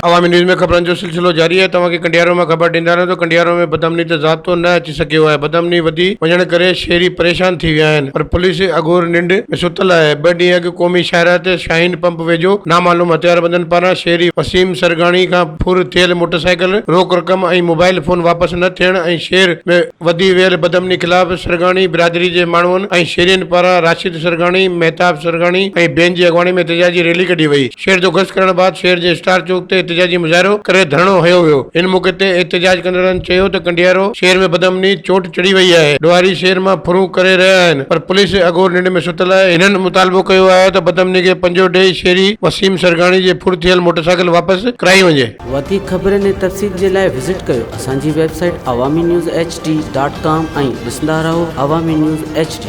عوامي news ۾ خبرن جو سلسلو جاري آهي توهان کي ڪنڊيارو مان خبر ڏيندا رهون ته ڪنڊيارو ۾ بدامني تي ضابطو نه اچي سگهيو آهي بدامني وڌي وڃڻ ڪري شهري پريشان ٿي ويا آهن پر پوليس اگهور ننڊ ۾ ستل آهي ٻه ڏينهن اڳ قومي شاهراهه تي شاهين پمپ ويجهو نامعلوم هٿياربندن پاران شهري وسيم سرگاڻي کان ڦر ٿيل موٽرسائيڪل روڪ رقم ۽ موبائل فون واپس نه ٿيڻ ۽ شهر ۾ وڌي ويل بدامني خلاف سرگاڻي برادري جي ماڻهن ۽ شهرين پاران راشد سرگاڻي، مهتاب سرگاڻي ۽ ٻين جي اڳواڻي ۾ احتجاجي ريلي ڪڍي وئي. شهر جو گشت ڪرڻ بعد شهر جي اسٽار چوڪ تي احتجاجي مظاهرو ڪري ڌرڻو هنيو ويو. ان موقعي تي احتجاج ڪندڙن چيو ته ڪنڊيارو شهر ۾ بدامني چوٽ چڙهي وئي آهي، ڏوهاري شهر مان ڦرون ڪري رهيا آهن پر پوليس اگهور ننڊ ۾ ستل آهي. هنن مطالبو ڪيو آهي ته بدامني کي پنجو ڏئي شهري وسيم سرگاڻي جي ڦر ٿيل موٽرسائيڪل واپس ڪرائي وڃي. وڌيڪ خبرن ۽ تفصيل جي لاء وزٽ ڪيو اسان جي website Awami news H D dot com ۽ ڏسندا رهو عوامي نيوز ايڇ ڊي.